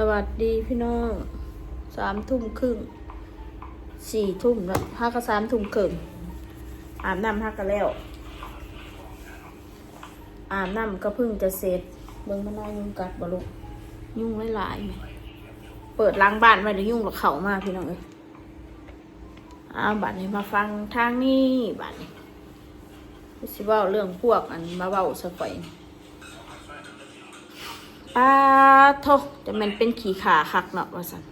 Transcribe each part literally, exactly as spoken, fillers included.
สวัสดีพี่น้อง สามทุ่มครึ่ง สี่ทุ่มแล้ว หากะสามทุ่มครึ่ง อาบน้ำหากะแล้ว อาบน้ำก็เพิ่งจะเสร็จ เบิ่งมันน้อยยุงกัดบ่ลูก ยุงหลายๆ เปิดหลังบ้านไว้แล้วยุงก็เข้ามาพี่น้องเอ้ย อ้าว บัดนี้มาฟังทางนี้ บัดนี้ สิเว้าเรื่องพวกอันมาเว้าซะข่อยนี่ ป๊าดโธ่ จะแม่นเป็นขี้ข้าคักเนาะ ว่าซั่น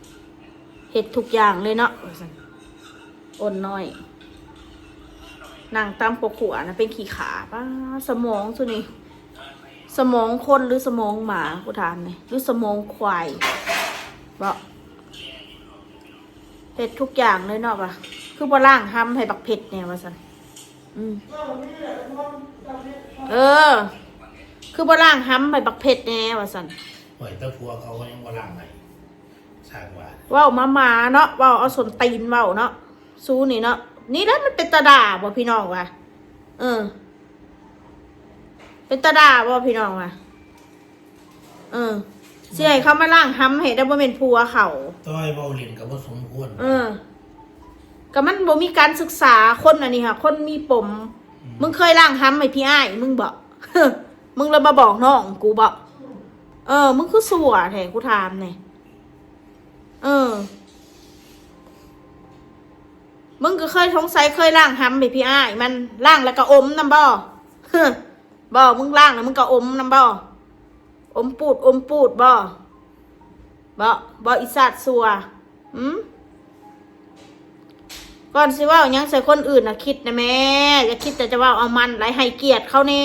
เฮ็ดทุกอย่างเลยเนาะ ว่าซั่น อ้นน้อย นั่งตำกกขั่วนะ เป็นขี้ข้า ป๊าด สมองซุนี่ สมองคนหรือสมองหมา กูถามหน่อย หรือสมองควาย บ่ เฮ็ดทุกอย่างเลยเนาะ ว่า คือบ่ล้างหำให้บักเพ็ดแหน่ ว่าซั่น อืม เออ คือบ่ล้างหำให้บักเพ็ดแหน่ ว่าซั่น โอ้ย แต่ผัวเขาก็ยังบ่ล้างให้ สร้างว่า เว้ามาหมาเนาะ เว้าเอาส้นตีนเว้าเนาะ สูนี่เนาะ นี่แหละมันเป็นตาด่าบ่พี่น้องวะ เออ เป็นตาด่าบ่พี่น้องวะ เออ สิให้เขามาล้างหำให้ได้ บ่แม่นผัวเขา ต่อยเว้าเล่นก็บ่สมควร เออ ก็มันบ่มีการศึกษา คนอันนี้ค่ะ คนมีปม อืม มึงเคยล้างหำให้พี่อ้ายมึงบ่ มึงเลยมาบอกน้องกูบ่ เออ มึงคือสั่วแท้ กูถามแหน่ เออ มึงก็เคยสงสัยเคยล้างหำให้พี่อ้ายมัน ล้างแล้วก็อมนำบ่ บ่ มึงล้างแล้วมึงก็อมนำบ่ อมปูด อมปูดบ่ บ่ บ่ อีสัตว์สั่ว หืม ก่อนสิเว้าหยังใส่คนอื่นน่ะ คิดนะแม่ อย่าคิดแต่จะเว้าเอามันหลาย ให้เกียรติเขาแน่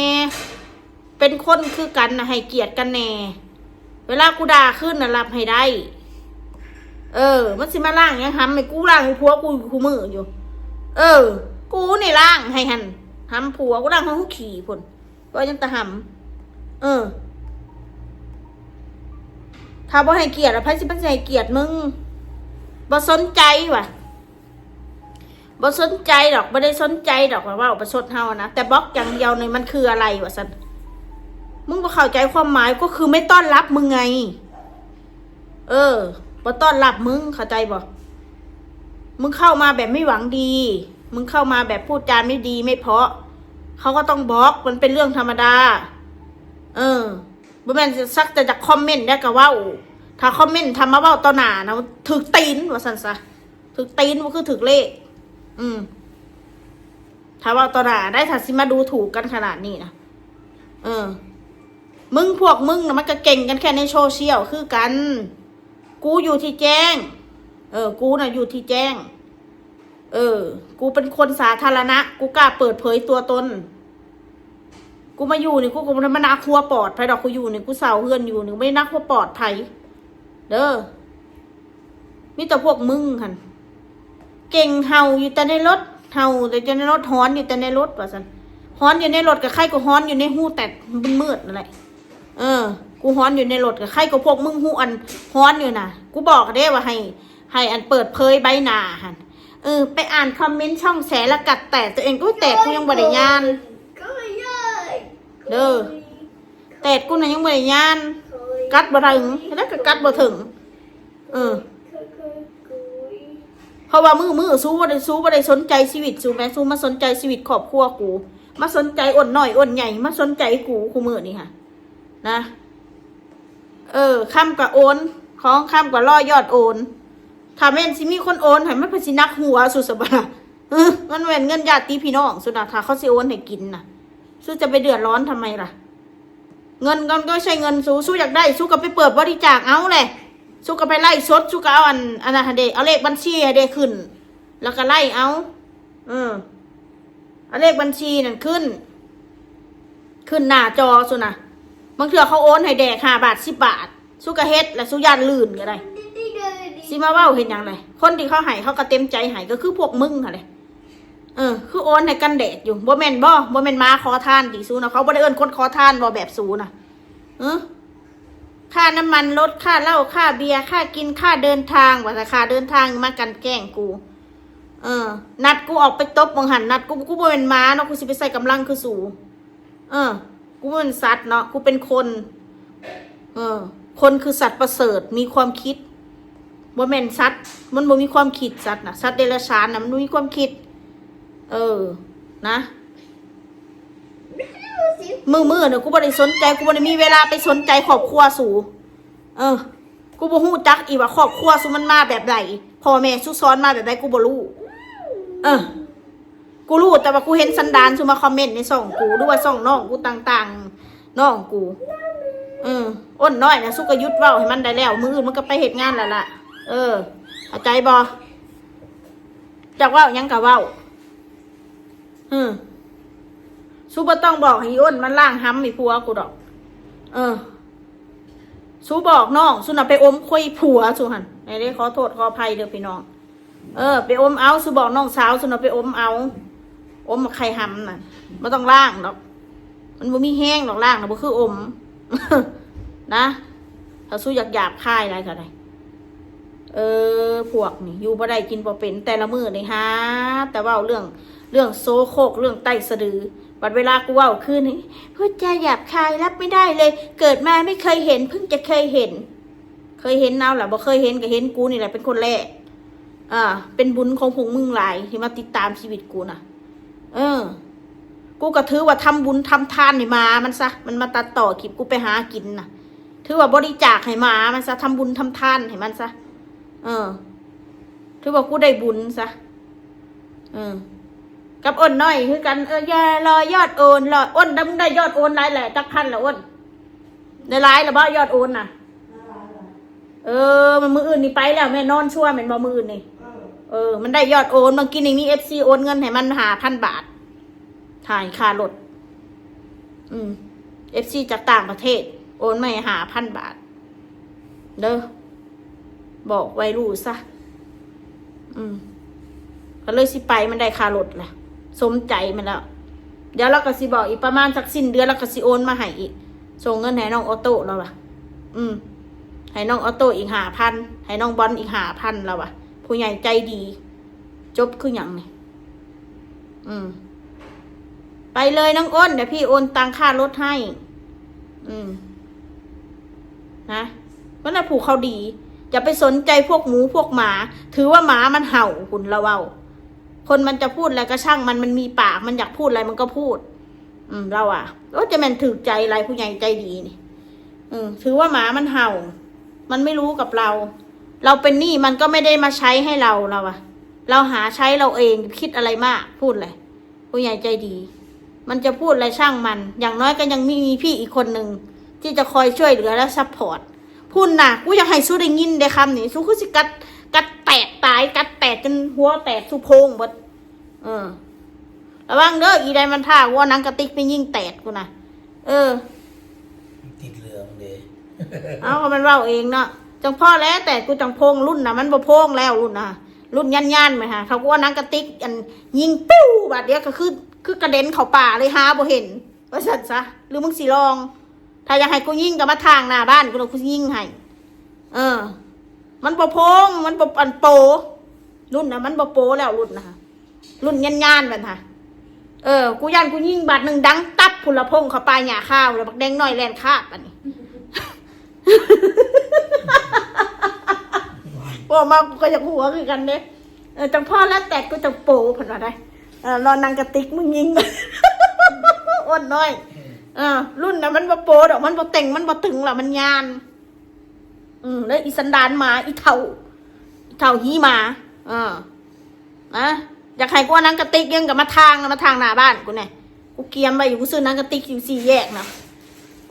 เป็นคนคือกันน่ะ ให้เกียรติกันแน่ เวลากูด่าขึ้นน่ะ รับให้ได้ เออ มันสิมาล้างหยังหำให้กู ล้างให้ผัวกูอยู่คู่มื้ออยู่ เออ กูนี่ล้างให้หั่น หำผัวกู ล้างให้หูขี้พุ่น บ่ยังตะหำ เออ ถ้าบ่ให้เกียรติอะ ไผสิมันสิให้เกียรติมึง บ่สนใจว่ะ บ่สนใจดอก บ่ได้สนใจดอกว่าเว้าประชดเฮานะ แต่บล็อกอย่างเดียวนี่มันคืออะไรวะซั่น มึงบ่เข้าใจความหมาย ก็คือไม่ต้อนรับมึงไง เออ บ่ต้อนรับมึง เข้าใจบ่ มึงเข้ามาแบบไม่หวังดี มึงเข้ามาแบบพูดจาไม่ดีไม่เพราะ เขาก็ต้องบล็อก มันเป็นเรื่องธรรมดา เออ บ่แม่นสักแต่จะคอมเมนต์ได้ก็เว้า ถ้าคอมเมนต์ ถ้ามาเว้าต่อหน้านะ ถืกตีน ว่าซั่นซะ ถืกตีน บ่คือถืกเลข อืม ถ้าเว้าต่อหน้าได้ ถ้าสิมาดูถูกกันขนาดนี้นะ เออ มึง พวกมึงนะมันก็เก่งกันแค่ในโซเชียลคือกัน กูอยู่ที่แจ้ง เออ กูน่ะอยู่ที่แจ้ง เออ กูเป็นคนสาธารณะ กูกล้าเปิดเผยตัวตน กูมาอยู่นี่ กูก็บ่ได้มานักหัวปอดไผดอก กูอยู่นี่ กูเช่าเฮือนอยู่นี่ บ่ได้นักหัวปอดไผ เด้อ มีแต่พวกมึงหั่น เก่งเห่าอยู่แต่ในรถ เห่าแต่ในรถ หอนอยู่แต่ในรถ ว่าซั่น หอนอยู่ในรถก็ใครก็หอนอยู่ในฮูแตดมืดๆนั่นแหละ เออ กูหอนอยู่ในรถก็ใครก็พวกมึงฮูอัน หอนอยู่น่ะ กูบอกเด้ว่าให้ ให้อันเปิดเผยใบหน้าหั่น เออ ไปอ่านคอมเมนต์ช่องแฉแล้วกัดแตดตัวเอง อุ้ย แตดกูยังบ่ได้ย่าน เด้อ แตดกูน่ะยังบ่ได้ย่าน กัดบ่ถึง แล้วก็กัดบ่ถึง เออ เพราะว่ามื้อ มื้อ สูบ่ได้ สูบ่ได้สนใจชีวิตสูแหม สูมาสนใจชีวิตครอบครัวกู มาสนใจอ้นน้อยอ้นใหญ่ มาสนใจกู คู่มื้อนี่ค่ะ นะ เออ คำก็โอน ของคำก็รอยอดโอน ถ้าแม่นสิมีคนโอนให้ มันเพิ่นสิหนักหัวสูซะบ่ล่ะ เออ มันแม่นเงินญาติพี่น้องสูนะ ถ้าเขาสิโอนให้กินน่ะ สูจะไปเดือดร้อนทำไมล่ะ เงินก็ไม่ใช่เงินสู สูอยากได้ สูก็ไปเปิดบริจาคเอาแหละ สูก็ไปไล่สด สูก็เอาอัน อันนั้นหั่นเด้ เอาเลขบัญชีให้เด้ขึ้น แล้วก็ไล่เอา เออ เอาเลขบัญชีนั่นขึ้น ขึ้นหน้าจอสูนะ บางเทื่อเขาโอนให้แดกห้าบาท สิบบาท สูก็เฮ็ด แล้วสูย่านลื่นก็ได้ สิมาเว้าเฮ็ดหยังได คนที่เขาให้เขาก็เต็มใจให้ ก็คือพวกมึงหั่นแหละ เออ คือโอนให้กันแดดอยู่ บ่แม่นบ่ บ่แม่นหมาขอทานติสูนะ เขาบ่ได้เอิ้นคนขอทานบ่แบบสูนะ เออ ค่าน้ำมันรถ ค่าเหล้า ค่าเบียร์ ค่ากิน ค่าเดินทาง ว่าแต่ค่าเดินทางมากันแกล้งกู เออ นัดกูออกไปตบหม่องหั่น นัดกู กูบ่แม่นหมาเนาะ กูสิไปใส่กำลังคือสู เออ กูบ่แม่นสัตว์เนาะ กูเป็นคน เออ คนคือสัตว์ประเสริฐ มีความคิด บ่แม่นสัตว์ มันบ่มีความคิด สัตว์น่ะ สัตว์เดรัจฉานน่ะ มันบ่มีความคิด เออ นะ มื้อๆ น่ะ กูบ่ได้สนใจ กูบ่ได้มีเวลาไปสนใจครอบครัวสู เออ กูบ่ฮู้จักอีกว่าครอบครัวสูมันมาแบบใด พ่อแม่สูสอนมาแบบใด กูบ่รู้ เออ กูรู้แต่ว่ากูเห็นสันดานสูมาคอมเมนต์ในช่องกู หรือว่าช่องน้องกูต่างๆ น้องกู เออ อ้นน้อยน่ะ สูก็หยุดเว้าให้มันได้แล้ว มื้ออื่นมันก็ไปเฮ็ดงานแล้วล่ะ เออ เข้าใจบ่ จักเว้าหยังก็เว้า อืม สูบ่ต้องบอกให้อีอ้นมันล้างหำให้ผัวกูดอก เออ สูบอกน้อง สูน่ะไปอมคุยผัวสูหั่น ไหนเด้ ขอโทษขออภัยเด้อพี่น้อง เออ ไปอมเอา สูบอกน้องสาว สูน่ะไปอมเอา อมไข่หำน่ะ บ่ต้องล้างดอก มันบ่มีแฮงดอก ล้างน่ะ บ่คืออม นะ ถ้าสูอยากหยาบคายหลายก็ได้ เออ พวกนี่อยู่บ่ได้กินบ่เป็น แต่ละมื้อนี่หาแต่เว้าเรื่อง เรื่องโสโครก เรื่องไตสะดือ บัดเวลากูเว้าคืนนี่ พูดจาหยาบคายรับไม่ได้เลย เกิดมาไม่เคยเห็น เพิ่งจะเคยเห็น เคยเห็นเอาล่ะ บ่เคยเห็นก็เห็นกูนี่แหละเป็นคนแรก อ่า เป็นบุญของพวกมึงหลายที่มาติดตามชีวิตกูน่ะ เออ กูก็ถือว่าทำบุญทำทานให้หมามันซะ มันมาตัดต่อคลิปกูไปหากินน่ะ ถือว่าบริจาคให้หมามันซะ ทำบุญทำทานให้มันซะ เออ ถือว่ากูได้บุญซะ เออ กับอ้นน้อยคือกัน เออ อย่ารอยอดโอน รอ อ้น มึงได้ยอดโอนหลายแหละ จักพันละอ้น ได้หลายละบ่ยอดโอนน่ะ เออ มันมื้ออื่นนี่ไปแล้ว แม่นอนชั่วแม่นบ่มื้ออื่นนี่ เออ มันได้ยอดโอน เมื่อกี้นี่มีเอฟซีโอนเงินให้มันห้าพันบาท ถ่ายค่ารถ อืม เอฟซีจากต่างประเทศ โอนมาให้ห้าพันบาท เด้อ บอกไว้รู้ซะ อืม ก็เลยสิไป มันได้ค่ารถแหละ สมใจมันแล้ว เดี๋ยวเราก็สิบอกอีกประมาณสักสิ้นเดือน เราก็สิโอนมาให้อีก ส่งเงินให้น้องออโต้แล้ววะ อืม ให้น้องออโต้อีกห้าพัน ให้น้องบอลอีกห้าพันแล้ววะ ผู้ใหญ่ใจดี จบคือหยังนี่ อืม ไปเลยน้องอ้น เดี๋ยวพี่โอนตังค่ารถให้ อืม นะ มันน่ะผูกเขาดี อย่าไปสนใจพวกหมูพวกหมา ถือว่าหมามันเห่า คุณละเว้า คนมันจะพูดอะไรก็ช่างมัน มันมีปาก มันอยากพูดอะไรมันก็พูด อืม เราอะ โอ้ จะแม่นถือใจอะไร ผู้ใหญ่ใจดีนี่ อืม ถือว่าหมามันเห่า มันไม่รู้กับเรา เราเป็นหนี้มันก็ไม่ได้มาใช้ให้เรา เราอะ เราหาใช้เราเอง คิดอะไรมาก พูดเลย ผู้ใหญ่ใจดี มันจะพูดอะไรช่างมัน อย่างน้อยก็ยังมี มีพี่อีกคนหนึ่ง ที่จะคอยช่วยเหลือและซัพพอร์ต พูดน่ะ กูอยากให้สู้ได้ยินได้คำนี้ สู้คือสิกัด กัดแตกตาย กัดแตกจนหัวแตกสู้โพรงเบิด เออ ระวังเด้อ อีไดมันท่า หัวหนังกระติกไปยิงแตกกูนะ เออ ติดเหลืองเด้ เอาก็มันเว้าเองเนาะ จังพ่อแล้วแต่กูจังโพง รุ่นน่ะ มันบ่โพงแล้ว รุ่นน่ะ รุ่นย่านๆ ไหมฮะ เขาก็ว่าหนังกระติก อัน ยิงปิ้ว บาดเดียวก็คือ คือกระเด็นเข้าป่าเลย หาบ่เห็น ว่าซั่นซะ หรือมึงสิลอง ถ้าอยากให้กูยิงก็มาทางหน้าบ้านกูแล้วกูสิยิงให้ เออ มันบ่โพง มันบ่อันโป รุ่นน่ะ มันบ่โปแล้ว รุ่นน่ะ รุ่นย่านๆ มันฮะ เออ กูย่านกูยิงบาดหนึ่งดังตับ พุนละพงเข้าไปหญ้าคาว แล้วบักแดงน้อยแล่นคาบอันนี้ พวกมากูก็อยากหัวคือกันเด้ เออ จังพ่อแล้วแต่กูจังโปเพิ่นว่าได้ เออ รอหนังกระติกมึงยิง อ้นน้อย เออ รุ่นน่ะมันบ่โปดอก มันบ่เต็ง มันบ่ตึงหรอก มันย่าน อืม แล้วอีสันดานหมา อีเฒ่า อีเฒ่าหีหมา เออ นะ อยากให้กูเอาหนังกระติกยิงก็มาทาง มาทางหน้าบ้านกูแน่ กูเกียมไว้อยู่ กูซื้อหนังกระติกอยู่สี่แยกนะ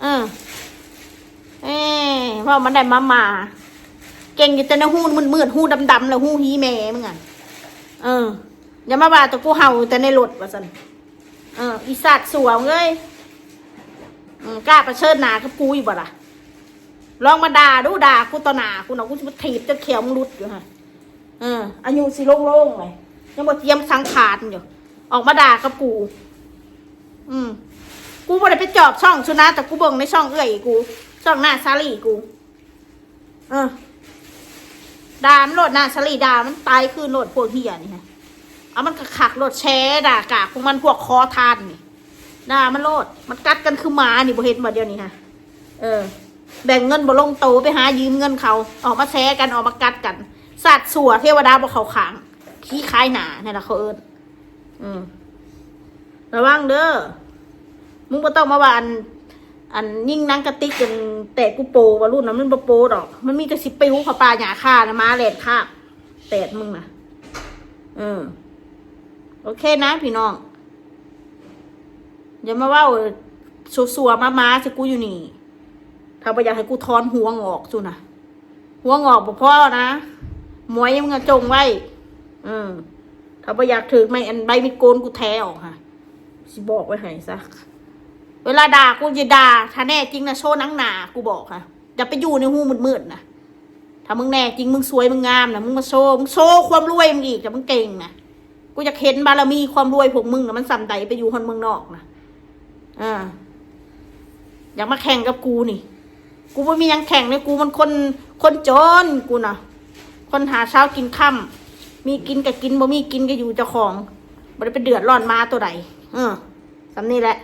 เออ เอ้ย เพราะมันได้มาหมา เก่งอยู่แต่ในหูมืดๆ หูดำๆ แล้วหูหีแม่มึงอ่ะ เออ อย่ามาว่าแต่กูเห่าแต่ในรถว่าซั่น เออ อีสัตว์สวงเอ้ย อืม กล้าเผชิญหน้ากับกูอยู่บ่ล่ะ ลองมาด่าดู ด่ากูต่อหน้ากูนะ กูจะมาถีบจนแขวมึงหลุดอยู่ฮะ เออ อายุสิโล่งๆ เลย ยังบ่เตรียมสังขารอยู่ ออกมาด่ากับกู อืม กูบ่ได้ไปจอบช่องสุนะ แต่กูเบิ่งในช่องเอื้อยกู ช่องหน้าสาลี่กู เออ ด่ามันโลดหน้าสาลี่ ด่ามันตายคืนโลด พวกเฮียนี่ฮะ เอามันคักๆ โลด แชร์ด่ากากพวกมัน พวกขอทานนี่ ด่ามันโลด มันกัดกันคือหมานี่ บ่เห็นบ่เดี๋ยวนี้ฮะ เออ แบ่งเงินบ่ลงโต ไปหายืมเงินเขา ออกมาแซะกัน ออกมากัดกัน สาดสั่ว เทวดาบ่เข้าข้าง ขี้ขายหน้า นั่นล่ะเขาเอิ้น อืม ระวังเด้อ มึงบ่ต้องมาว่าอัน อันยิงนางกะติก จนแตกกูโป ว่ารุ่นนั้นมันบ่โปดอก มันมีแต่สิปิวเข้าป่าหญ้าคานะ หมาแล่นคาบแตดมึงนะ เออ โอเคนะพี่น้อง อย่ามาเว้าสั่วๆมาๆใส่กูอยู่นี่ ถ้าบ่อยากให้กูถอนหัวงอกซุนะ หัวงอกบ่พอนะ หมวยมึงอะจงไว้ เออ ถ้าบ่อยากถือไม้อันใบมีดโกนกูแทะออกค่ะ สิบอกไว้ให้ซะ เวลาด่ากูอย่าด่า ถ้าแน่จริงนะโชว์หนังหน้า กูบอกค่ะ อย่าไปอยู่ในหูมืดๆนะ ถ้ามึงแน่จริง มึงสวย มึงงามนะ มึงมาโชว์ มึงโชว์ความรวยมึงอีก ถ้ามึงเก่งนะ กูอยากเห็นบารมีความรวยพวกมึงนะ มันส่ำใดไปอยู่ฮอดเมืองนอกนะ อ่า อยากมาแข่งกับกูนี่ กูบ่มีหยังแข่งเลย กูมันคน คนจน กูนะ คนหาเช้ากินค่ำ มีกินก็กิน บ่มีกินก็อยู่เจ้าของ บ่ได้ไปเดือดร้อนหมาตัวใด เออ ส่ำนี้แหละ